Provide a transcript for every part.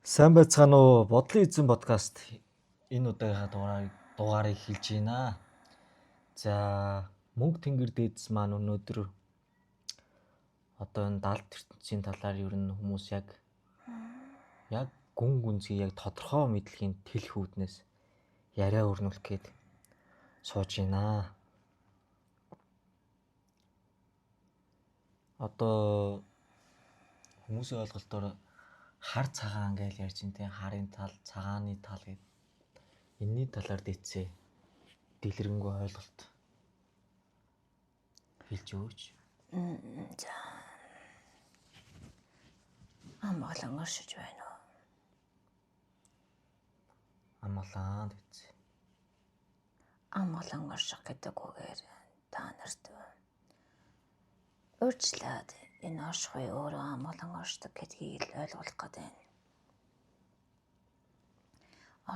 Сайн байцгаана уу? Бодлын эзэн подкаст энэ удаагийнхаа дугаарыг хэлж байна. За, мөнгө тэнгэр дээдс маань өнөөдөр одоо энэ далд ертөнцийн талаар ер нь хүмүүс яг гүн гүнзгий яг тодорхой мэдлэгийн тэлэх үүднээс яриа өрнүүлэх гээд сууж байна. Одоо хүмүүсийн ойлголтоор хар цагаан гэж ярьж байна те, харын тал, цагааны тал гэд. Энийний талаар дээдсээ дэлгэрэнгүй ойлголт хэлж өгөөч. За. Амгалан оршиж байна уу? Амгалан дээдсээ. Амгалан орших гэдэг үгээр та нарт өөрчлөөд энэ оршихуй өөрөө амгалан оршдог гэдгийг л ойлгуулах гээд байна.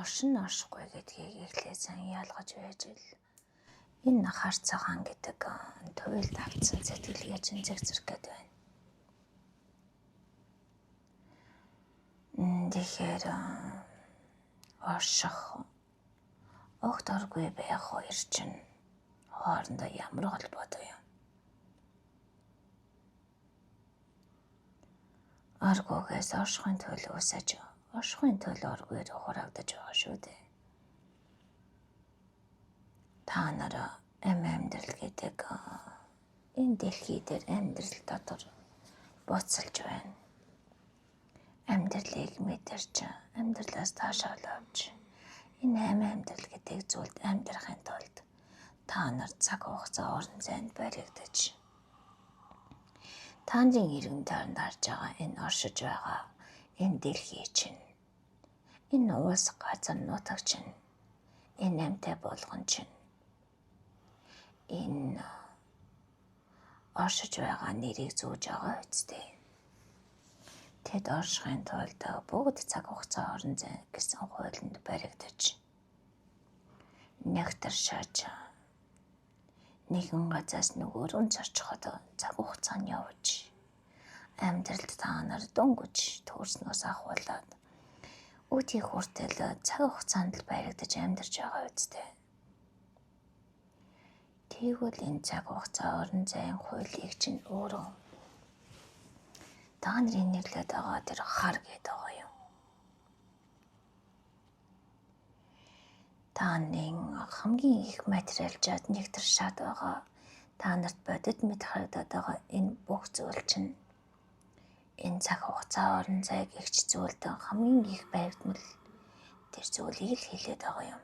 Оршин оршихгүй гэдгийг эхлээд сайн ялгаж байж л энэ хар цагаан гэдэг туйлд автсан сэтгэлгээ чинь зэгцэрх гээд байна. Тэгэхээр орших огт оргүй байх хоёр чинь хоорондоо ямар холбоотой юм? Оргүйгээс оршихын төлөө өсөж, оршихын төлөө оргүйр хураагдаж байгаа шүү дээ. Та нар амьдрал гэдэг энэ дэлхий дээр амьдрал дотор буцалж байна. Амьдралыг мэдэрч, амьдралаас таашаал авч, энэ амьдрал гэдэг зүйлд амьдрахын тулд та нар цаг хугацаа орон зайд баригдаж, та нарын эргэн тойронд харж байгаа энэ оршиж байгаа энэ дэлхий чинь, энэ улс газар нутаг чинь, энэ амьтай болгон чинь, энэ оршиж байгаа нэрийг зүүж байгаа үсттэй. Тэд оршихын тулд бүгд цаг хугацаа орон зай гэсэн хуулинд баригдаж, нэгтаршааж, нэгэн газаас нөгөө рүү зорчиход цаг хугацаа нь явж, амьдралд та нар дөнгөж төрснөөс ахуулаад үүдийг хүртэл цаг хугацаанд л баригдаж амьдарч байгаа үсттэй. Тэгвэл энэ цаг хугацаа орон зайн хуулийг чинь өөрөө та нарын нэрлээд байгаа тэр хар гэдэг байгаа юм. Та нарын хамгийн их материалжаад нэгтэршаад байгаа та нарт бодит мэд харагдаад байгаа энэ бүх зүйл чинь энэ цаг хугацаа орон зай гэгч зүйлд хамгийн их баригдмал тэр зүйлийг л хэлээд байгаа юм.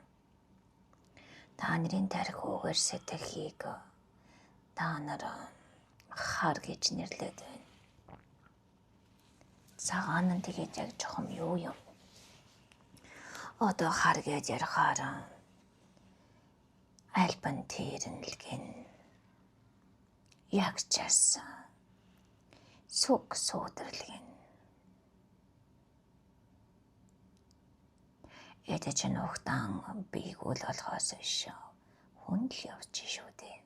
Та нарын тарих үгээр сэтгэхийг та нар хар гэж нэрлээд байна. Цагаан нь тэгээд яг чухам юу юм? Одоо хар гэж ярихаар альбан тэрнэлгэн яг час сүг суудралгэн. Эдэ чинь угтаан бийгүүл болохоос биш хүн л явж шүү дээ.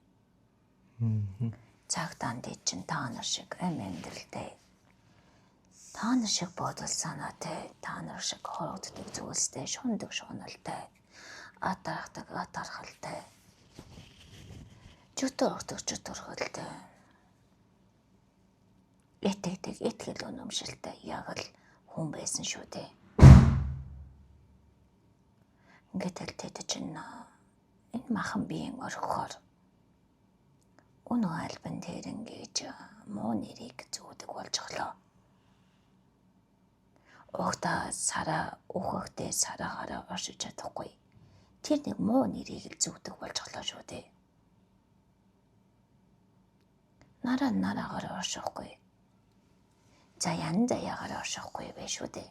Цагтаан дэд чинь та нар шиг амьдралтай. Та нар шиг бодол санаатай, та нар шиг хорогддог зүйлстэй, шундаг шуналтай, атархдаг атархалтай, чөтөрөгдөг чөтөрхөлтэй, итгэдэг итгэл үнэмшилтэй яг л хүн байсан шүү дээ. Ингээд л тэд чинь энэ махан биеийн орхихоор үнэн альбан дээр ингэж муу нэрийг зүүдэг болжглоо. Угтаа сараа өөхөхтэй сараагаараа оршиж чадахгүй. Тэр нэг муу нэрийг л зүүдэг болжглоо шүү дээ. Нараа нараагаар оршихгүй. Заяан заяагаар оршихгүй байх шүү дээ.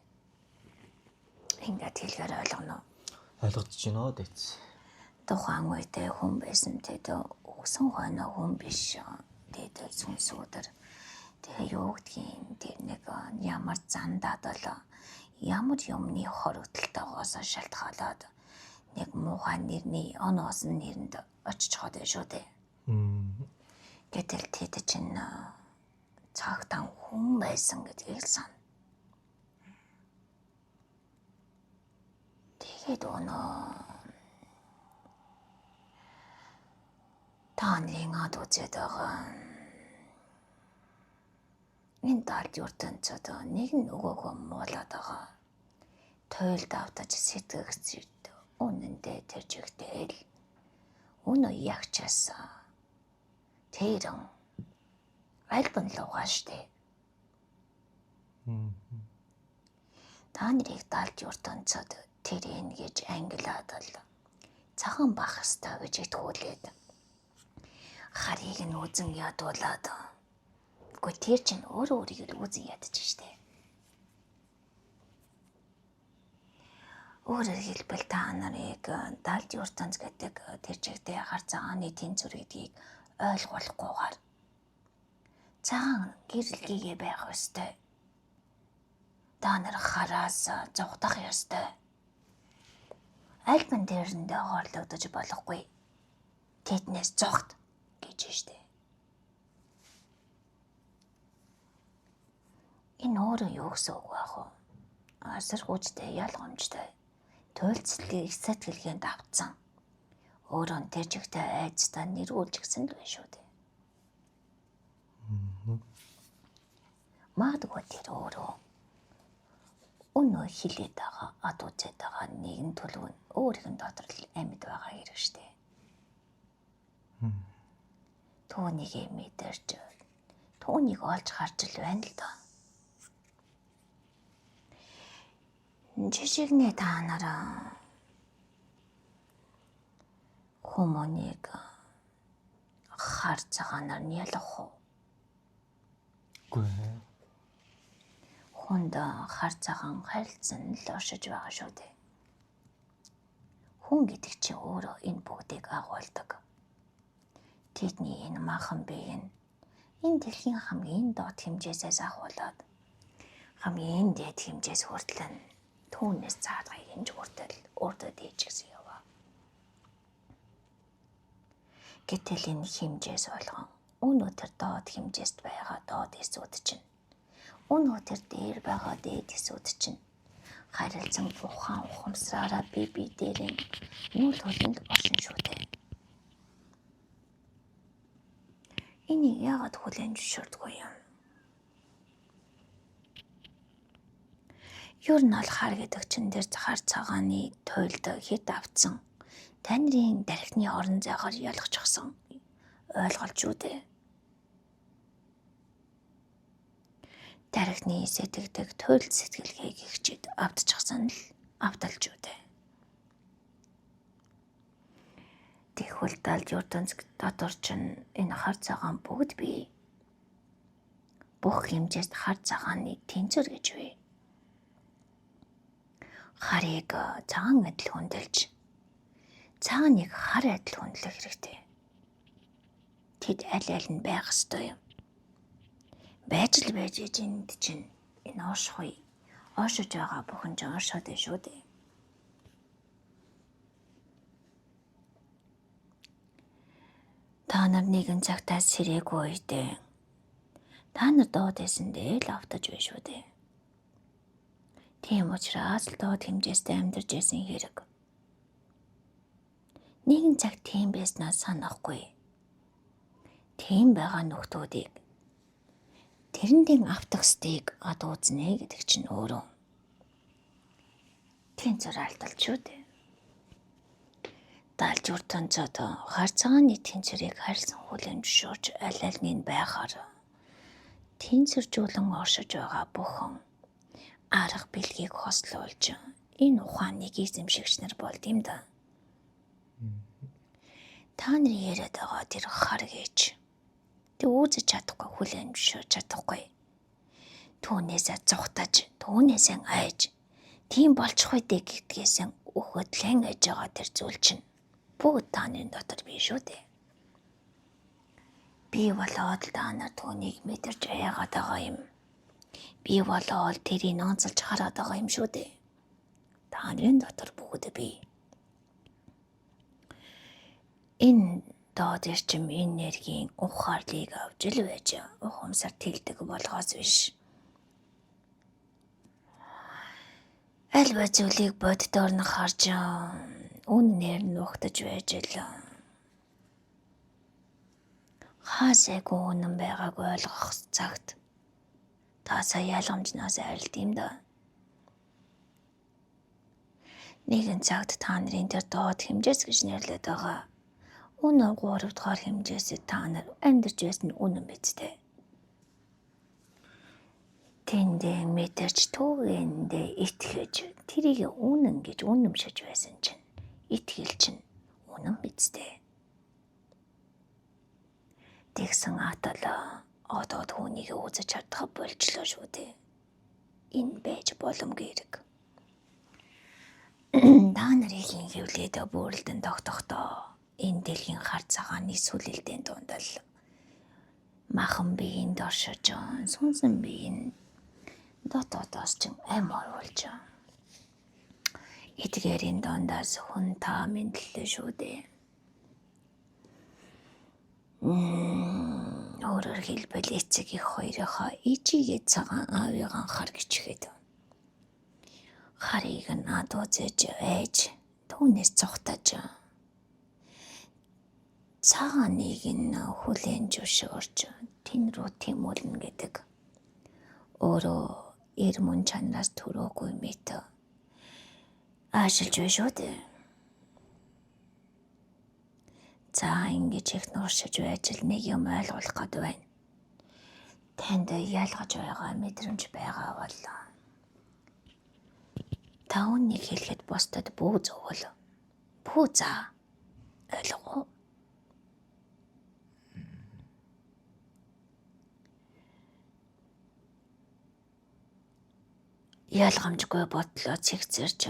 Ингээд хэлгээр ойлгоно. Ойлгож байна оо дээдс. Тухайн үедээ хүн байсан тэд өгсөн хойноо хүн биш. Тэд сүнсүүдэр. Тэгээ юу гэдгийг тэр нэг ямар зандаад болоо ямар юмны хорогдолтойгоос шалтгаалаад нэг муухай нэрний оноос нь нэрэнд очиж хаад шүү дээ. Гэтэл тэд чинь цагтан хүн байсан гэдгийг л сан. Тэгэд өнөө та нарын ад үзээд байгаа энэ далд ертөнцид нэг нь нөгөөгөө муулаад байгаа. Туйлд автаж сэтгэгчид үнэндээ тэр чигтэл өнөө ягчаасан. Тэрэн альбан лугаа штэ. Та нарыг далд ертөнцид тэр энэ гэж ангилаад л цагаан бах ёстой гэж итгүүлээд харыг нь үзэн ядуулаад. Үгүй тэр чинь өөрөө өөрийг л үзэн ядчих штэ. Өөрөөр хэлбэл та нарыг далд ертөнц гэдэг тэр чигтээ хар цагааны тэнцвэр гэдгийг ойлгуулахгүйгээр цагаан гэрэлгээгээ байх ёстой. Та нар хараас зугтах ёстой. Альбан дээрэндээ хорлогдож болохгүй. Тэднээс зугт гэж штэ. Энэ өөрөө юу гэсэн үг байх вэ? Асаргуучтай, ялгамжтай, туйлдслыг сэтгэлгээнд автсан. Өөрөө нь тэр чигтээ айцтай нэргүүлж гисэн л байна шүү дээ. Магадгүй тэр өөрөө өнөө хилээд байгаа, ад үзээд байгаа нэгэн төлөв нь өөрийнх нь дотор л амьд байгаа хэрэг штэ. Түүнийг мэдэрч түүнийг олж харж л байна л доо. Жишгнээ та нар хүмүүнийг хар цагаанаар нь ялах уу? Үгүй ээ. Хүнд хар цагаан харилцан л оршиж байгаа шүү дээ. Хүн гэдэг чинь өөрөө энэ бүгдийг агуулдаг. Тэдний энэ махан бие нь энэ дэлхийн хамгийн доод хэмжээсээс ахуулаад хамгийн дээд хэмжээс хүртэл нь түүнээс цаадгыг хэмж хүртэл өөртөө дээжгсэн яваа. Гэтэл энэ хэмжээс болгон өнөө тэр доод хэмжээст байгаа доод эсүүд чинь өнөө тэр дээр байгаа дээд эсүүд чинь харилцан ухаан ухамсараараа бие бие дээрээ нүүл хөлөнд оршин шүү дээ. Энийг яагаад хүлээн зөвшөөрдөггүй юм? Ер нь бол хар гэдэг чинь тэр хар цагааны туйлд хэд автсан тань нарын дархины орон зайгаар ялгачихсан ойлголт шүү дээ. Дархины сэтгэдэг туйлд сэтгэлгээг ихчид автчихсан л авталж үү дээ. Тэгвэл далд ертөнц дотор чинь энэ хар цагаан бүгд бий. Бүх хэмжээст хар цагааны тэнцвэр гэж бий. Харыг цагаан адил хүндэлж, цагааныг хар адил хүндлэх хэрэгтэй. Тэд аль аль нь байх ёстой юм. Байж л байж энд чинь энэ оршихуй оршиж байгаа бүхэн ч оршоод байна шүү дээ. Та нар нэгэн цагтаа сэрээгүй үедээ та нар доод эсэндээ л автаж байна шүү дээ. Тийм учраас л доод хэмжээстэй амьдарч байсан хэрэг. Нэгэн цаг тийм байснаа санахгүй. Тийм байгаа нөхдүүдийг тэрэндийн автах стыг ад үзнэ гэдэг чинь өөрөө тэнцвэр алдалж шүү дээ. Далж ертөнцид хар цагааны тэнцвэрийг харилцан хүлээн зөвшөөрч аль альны нь байхаар тэнцвэржүүлэн оршиж байгаа бүхэн арга бэлгийг хослуулж энэ ухааныг эзэмшигч нар болд юм да. Та нарын яриад байгаа тэр хар гэж тэг үүсэж чадахгүй, хүлээн зөвшөөрч чадахгүй. Түүнээсээ зугтаж, түүнээсээ айж, тийм болчих үү дээ гэдгээсээ өхөдлэн айж байгаа тэр зүйл чинь бүгд та нарын дотор бий шүү дээ. Би болоод л та нар түүнийг мэдэрч яагаад байгаа юм. Би болоод тэрийг онцолж хараад байгаа юм шүү дээ. Та нарын дотор бүгд бий. Энэ доод эрчим энергийн ухаарлыг авч л байж ухамсар тэлдэг болгоос биш. Альва зүйлийг боддоор нь харж үнэнээр нь угтаж байж л хаасайгүй үнэн байгааг ойлгох цагт та сая ялгамжнаас арилд юм да. Нэгэн цагт та нарын тэр доод хэмжээс гэж нэрлэдэг байгаа. Өнөө 3 дугаар хэмжээсээ та нар амьдарч байсан нь үнэн биз дээ. Тэндээ мэдэрч түүгэндээ итгэж тэрийг үнэн гэж үнэмшиж байсан чинь итгэл чинь үнэн биз дээ. Тэгсэн атал одоо түүнийг үзэж чадах болчлоо шүү дээ. Энэ байж боломгүй хэрэг. Та нарыг хэвлээд бүрэлдэн тогтохдоо энэ дэлхийн хар цагааны сүлэлтийн дунд л махан биеинд оршиж, сүнсэн биеийн дотоодоос ч ам оруулж эдгээрийн дундаас хүн та мэдлээ шүү дээ. Өөрөөр хэлбэл эцэг их хоёрынхоо ижигээ цагаан аавыгаан хар гिचгээд харыг нь ад үзэж айж түүнээс цухтаж цагааныг нь хүлээн зөвшөөрч тэн рүү тэмүүлнэ гэдэг. Өөрөө эр мөн чанараас төрөөгүй мэт аашилж бай шүү дээ. За ингэж их нууршиж байж л нэг юм ойлгуулах гээд байна. Танд ялгаж байгаа мэдрэмж байгаа бол та үннийг хэлэхэд бусдад бүү зөвөл. Бүү за. Ойлгов уу? Ялгамжгүй бодлоо цэгцэрч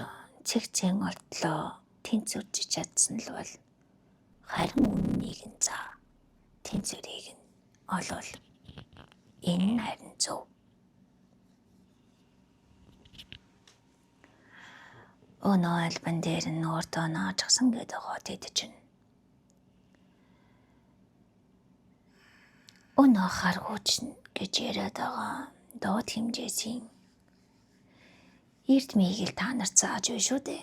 цэгцэн олдлоо тэнцвэрж чадсан л бол харин үннийг нь за тэнцвэрийг нь олвол энэ нь харин зөв. Өнөө альбан дээр нь өөртөө наажсан гэдэг байгаа тэд чинь. Өнөө харгууч гэж яриад байгаа доод хэмжээсийн эрдмийг л та нарт зааж бай шүү дээ.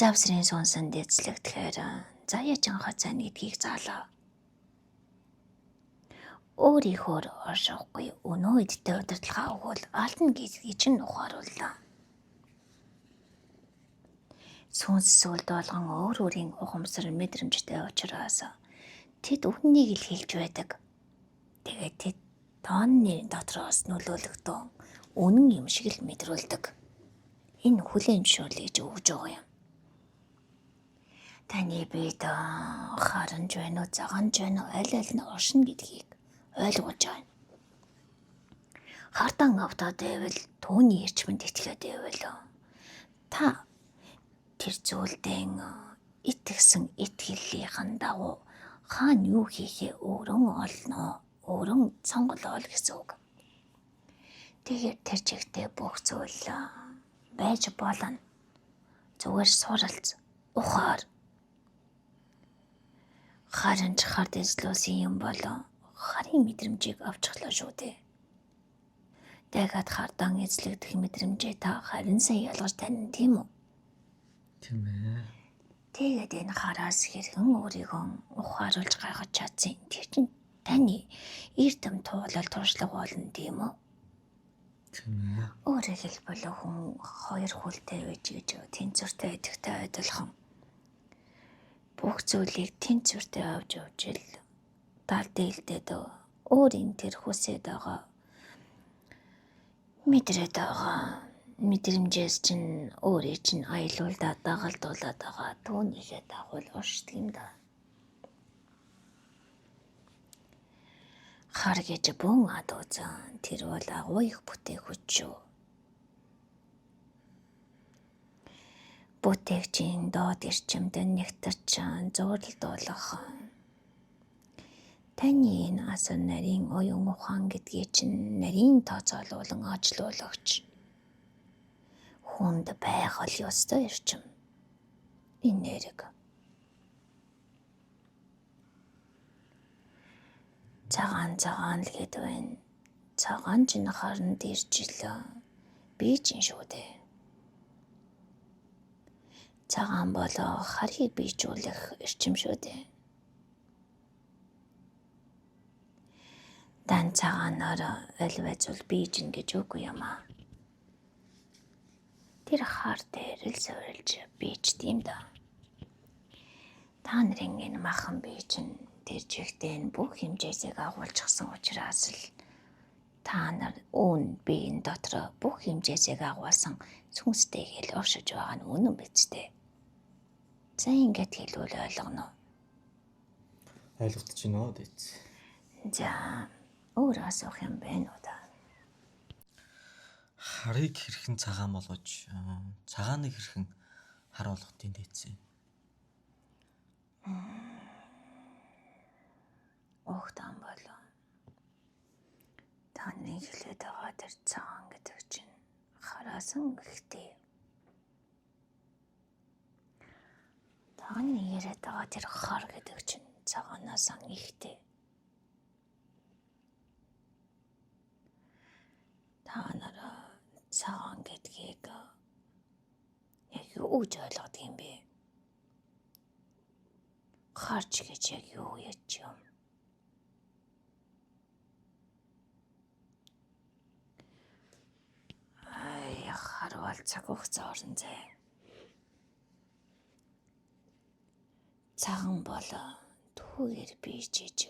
Завсрын сүнсэнд эзлэгдэхээр заяачин хацаана гэдгийг заалаа. Өөрийнхөө оршихгүй өнөө эдтэй удирдлага өгвөл алдна гэдгийг чинь ухаарууллаа. Сүнс сүлд болгон өөр өөрийн ухамсар мэдрэмжтэй учраас тэд үннийг л хэлж байдаг. Тэгээд тэд тооны дотроос нөлөөлөгдөн үнэн юм шиг л мэдрүүлдэг. Энэ хүлээн зөвшөөрлийг өгж байгаа юм. Таны бид харанж байна уу, цагаанж байна уу, аль аль нь оршино гэдгийг ойлгож байна. Хардан автаад байвал түүний эрчмэнд итгээд байвал та тэр зүйлдэн итгэсэн итгэлийнхэн дагуу хаана юу хийхээ өөрөө олно, өөрөө сонголоо л гэсэн үг. Тэгэхээр тэр чигтээ бүх зүйл байж болно. Зүгээр суралц, ухаар. Харин ч хард эзлүүлсэн юм болон харын мэдрэмжийг авчихлаа шүү дээ. Тэгээд хардан эзлэгдэх мэдрэмжээ та харин сайн ялгаж танина тийм үү? Тийм ээ. Тэгээд энэ хараас хэрхэн өөрийгөө ухааруулж гаргаж чадсан тэр чинь таны эрдэм туулал туршлага болно тийм үү? Тийм ээ. Өөрөөр хэлбэл хүн хоёр хүлтэй байж гэж тэнцвэртэй байдагтай адилхан бүх зүйлийг тэнцвэртэй авч явж ил тал дээлдээд өөрийн тэр хүсээд байгаа мэдрээд байгаа мэдрэмжээс чинь өөрийг чинь аялуулдаад дагалдуулаад байгаа түүнийхээ дагуу оршдог юм да. Хар гэж бөөн адууцсан тэр бол агуу их бүтээгүч шүү. Бүтээгчийн доод эрчимд нэгтэрч зууралдуулах таны энэ асан нарийн оюун ухаан гэдгийг чинь нарийн тооцоолуулан ажилуулагч хүнд байх л ёстой эрчим. Энэ нэрэг. Цагаан цагаан л гээд байна. Цагаан чинь харанд ирж илээ. Би чинь шүү дээ. Цагаан болоо харийг бийжүүлэх эрчим шүү дээ. Дан цагаанаар альва зүйл бийжин гэж үгүй юм аа. Тэр хар дээр л суурилж бийжд юм да. Та нарын энэ махан бие чинь тэр чигтээ энэ бүх хэмжээсийг агуулчихсан учраас л та нар үүн биеийн дотор бүх хэмжээсийг агуулсан сүнстэйг л оршиж байгаа нь үнэн биз дээ. За ингээд хэлбэл ойлгоно уу? Ойлгогдож байна уу дэц. За өөр асуух юм байна уу да? Харыг хэрхэн цагаан болгож, цагааныг хэрхэн хар болгох дэцээ. Уухтан болоо. Та нарын хэлээд байгаа тэр цагаан гэдэг чинь хараасан гэхдээ. Та нарын яриад байгаа тэр хар гэдэг чинь цагаанаас ихтэй. Та нар цагаан гэдгийг яг юу гэж ойлгодог юм бэ? Харч гэж яг юу яаж юм? Ай, харвал цаг хугацаа орон зай. Цагаан бол түүгээр бийжиж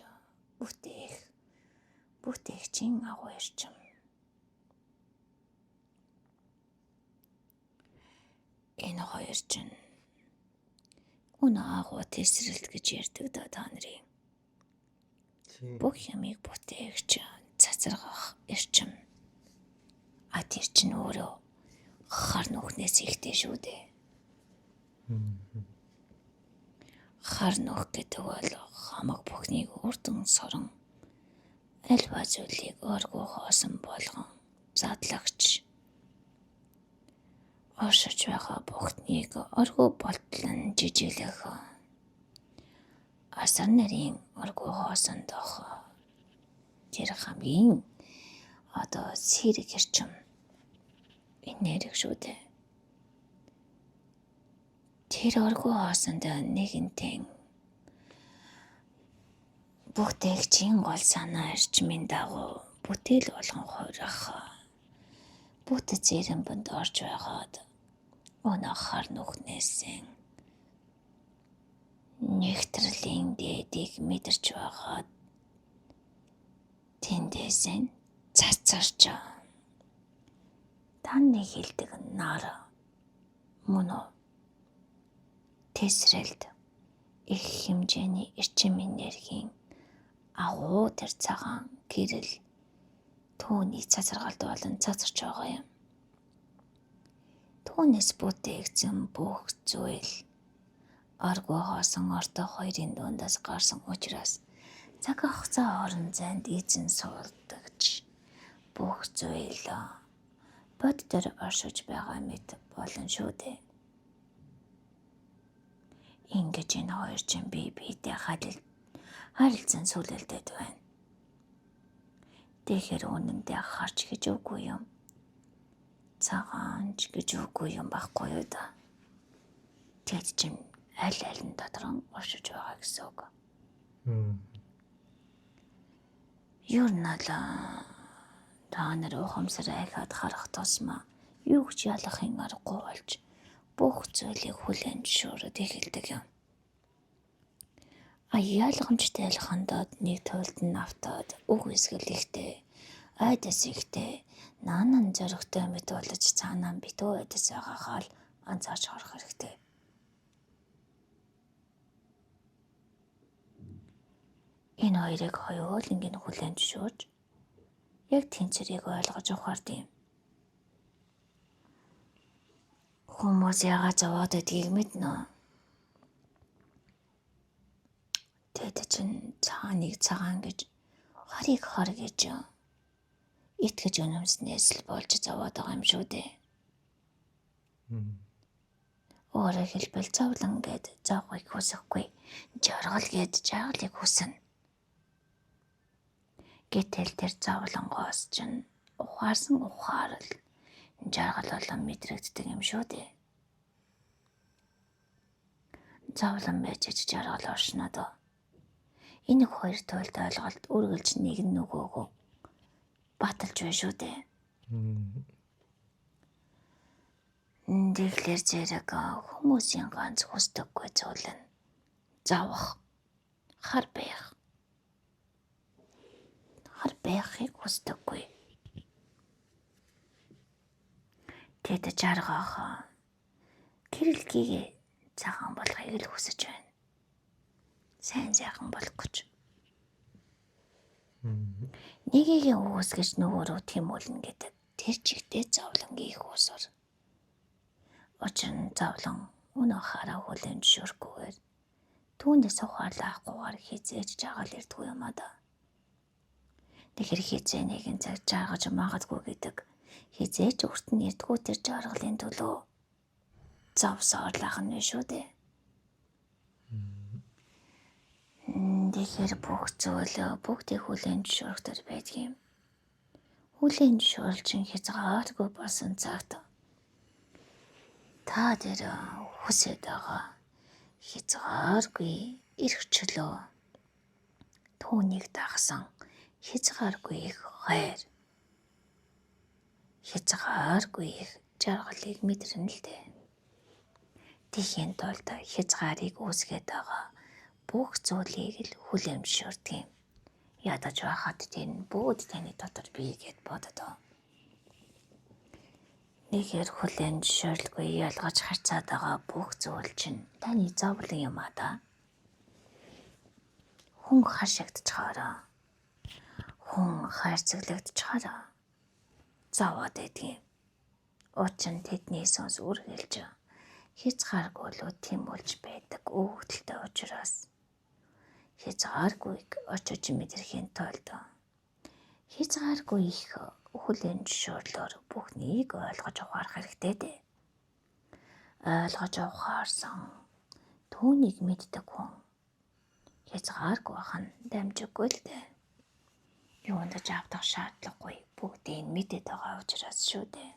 бүтээгчийн агуу эрчим. Энэ хоёр чинь үн агуу тесрэлт гэж ярьдаг да та нарын. Бүх юмыг бүтээгч цацаргах эрчим. А тэр чинь өөрөө хар нүхнээс ихтэй шүү дээ. Хар нүх гэдэг бол хамаг бүхнийг үрдэн сорон альва зүйлийг оргуу хоосон болгон задлагч оршиж байгаа бүхнийг оргуу болтлон жижиглэх асар нарийн оргуу хоосон дох тэр хамгийн одоо сэрэг эрчим энерги шүү дээ. Тэр оргуу хоосонд нэгэнтэн бүтээгчийн гол санаа эрчмийн дагуу бүтээл болгон хувирах бүтэц эренбэнд орж байгаад өнөө хар нүхнээсээ нэгтрлийн дээдийг мэдэрч байгаад тэндээсээ цацарч таны хэлдэг нар мөн үү? Тэсрэлт их хэмжээний эрчим энергийн агуу тэр цагаан гэрэл түүний цацаргалт болон цацарч байгаа юм. Түүнээс бүтээгдсэн бүх зүйл аргуу хоосон ордоо хоёрын дундаас гарсан учраас цаг хугацаа орон зайд эзэн суулдагч бүх зүйл бод дээр оршиж байгаа мэт болно шүү дээ. Ингэж энэ хоёр чинь бие биедээ харилцан сүлэлдэд байна. Тэгэхээр үнэндээ харч гэж үгүй юм. Цагаанч гэж үгүй юм байхгүй юу да. Тэгэд чинь аль аль нь дотор нь оршиж байгаа гэсэн үг. Ер нь л та нар ухамсар айхаад харах тусмаа юу ч ялахын аргагүй болж бүх зүйлийг хүлээн зөвшөөрөөд эхэлдэг юм. А ялгамжтай ялхандаад нэг туйлд нь автаад үг эсгэл ихтэй, айдас ихтэй, наанан зоригтой мэт болж цаанаа битүү айдас байгаагаа л анзаарч харах хэрэгтэй. Энэ хоёрыг хоёуланг нь хүлээн зөвшөөрч яг тэнцвэрийг ойлгож ухаард юм. Хүмүүс яагаад зовоод байдгийг мэднэ үү? Тэд чинь цагааныг цагаан гэж, харыг хар гэж итгэж үнэмснээс л болж зовоод байгаа юм шүү дээ. Өөрөөр хэлбэл зовлон гэд зовхыг хүсэхгүй, жаргал гэд жаргалыг хүснэ. Гэтэл тэр зовлонгоос чинь ухаарсан ухаарл жаргал болон мэдрэгддэг юм шүү дээ. Зовлон байж ч жаргал оршино доо. Энэ хоёр туйлд ойлголт үргэлж нэг нь нөгөөгөө баталж байна шүү дээ. Тэгэхээр зэрэг хүмүүсийн ганц хүсдэггүй зүйл нь зовох, хар байх. Хар байхыг хүсдэггүй. Тэд жаргах гэрэлгийг цагаан болохыг л хүсэж байна. Сайн сайхан болох гэж. Нэгийг үүсгэж нөгөө рүү тэмүүлнэ гэдэг тэр чигтээ зовлонгийн их усур. Учир нь зовлон өнөө хараа хүлээн зөвшөөрөхгүйгээр түүнээс ухаарлаа авахгүйгээр хизээж жаргал ирдэггүй юм аа да. Тэгэхээр хизээ нэгэн цаг жаргаж магадгүй гэдэг хизээж урт нь ирдэггүй тэр жаргалын төлөө зовсоорлах нь шүү дээ. Тэгэхээр бүх зүйл бүгдийг хүлээн зөвшөөрөх төр байдаг юм. Хүлээн зөвшөөрөл чинь хязгааргүй болсон цагт та тэр хүсэж байгаа хязгааргүй эрх чөлөө түүнийг дагсан хязгааргүй их хайр хязгааргүй их жаргалыг мэдэрнэ л дээ. Тийхийн тулд хязгаарыг үүсгээд байгаа бүх зүйлийг л хүлээн зөвшөөрдөг юм. Ядаж байхад тэр нь бүгд таны дотор бий гэд боддоо. Нэгээр хүлээн зөвшөөрлгүй ялгаж харьцаад байгаа бүх зүйл чинь таны зовлон юм аа да. Хүн хашигдчихоороо, хүн хайрцаглагдчихоороо зовоод байдаг юм. Учир нь тэдний сүнс үргэлж хязгааргүй л тэмүүлж байдаг өгөгдөлтэй учраас хязгааргүйг очиж мэдрэхийн тулд хязгааргүй их хүлээн зөвшөөрлөөр бүхнийг ойлгож ухаарах хэрэгтэй дээ. Ойлгож ухаарсан түүнийг мэддэг хүн хязгааргүй байх нь дамжиггүй л дээ. Юунд ч автах шаардлагагүй бүгдийг мэдээд байгаа учраас шүү дээ.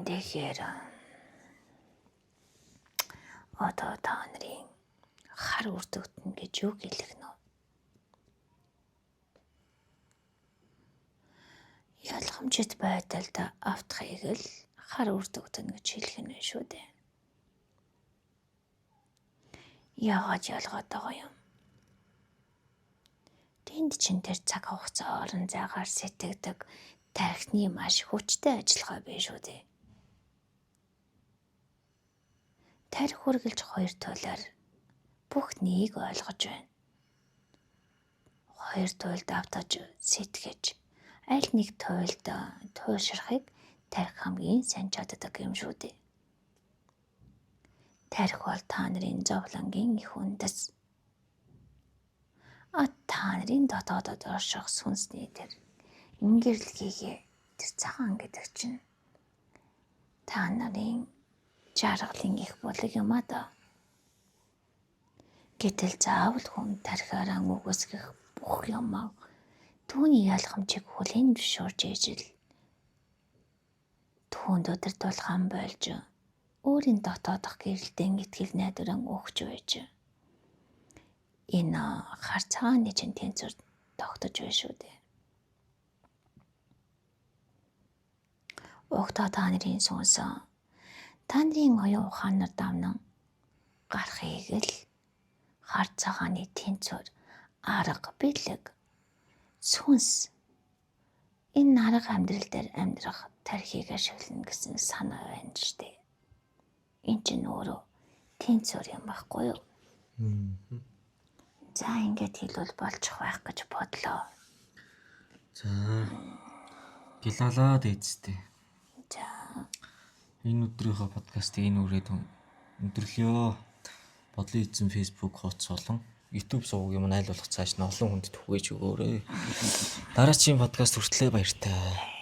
Тэгэхээр одоо та нарын хар үр дүгтэн гэж юу хэлэх нь вэ? Ялгамжит байдалд автахыг л хар үр дүгтэн гэж хэлэх нь шүү дээ. Яагаад ялгаад байгаа юм? Тэнд чин тэр цаг хугацаа орон зайгаар сэтгэдэг тархины маш хүчтэй ажиллагаа биш үү дээ. Тархи үргэлж хоёр туйлаар бүхнийг ойлгож байна. Хоёр туйлд автаж сэтгэж аль нэг туйлд туйлшрахыг тархи хамгийн сайн чаддаг юм шүү дээ. Тархи бол та нарын зовлонгийн их үндэс. А та нарын дотоодод орших сүнсний тэр ингэрлэгийг тэр цагаан гэдэг чинь та нарын жаргалын их булаг юм аа да. Гэтэл заавал хүн тархиараа үгүйсгэх бүх юмаа түүний ялгамжийг хүлээн зөвшөөрч ижил түүнд удирдуулах болж өөрийн дотоодох гэрэлтэн итгэл найдваран өгч байж энэ хар цагааны чинь тэнцвэр тогтож байна шүү дээ. Угтаа та нарын сүнс та нарын оюун ухаанаар давнан гарахыг л хар цагааны тэнцвэр арга бэлэг сүнс энэ арга амьдрал дээр амьдрах тархийг ашиглана гэсэн санаа байна шүү дээ. Энэ чинь өөрөө тэнцвэр юм байхгүй юу? За ингээд хэлвэл болчих байх гэж бодлоо. За гялалаад эцтэй. За Энэ өдрийнхөө подкастыг энэ үрээд өндөрлөё. Бодлын эзэн Facebook хуудас болон YouTube суваг юм айл болох цааш нь олон хүнд түгээж өгөөрэй. Дараагийн подкаст хүртлээ баяртай.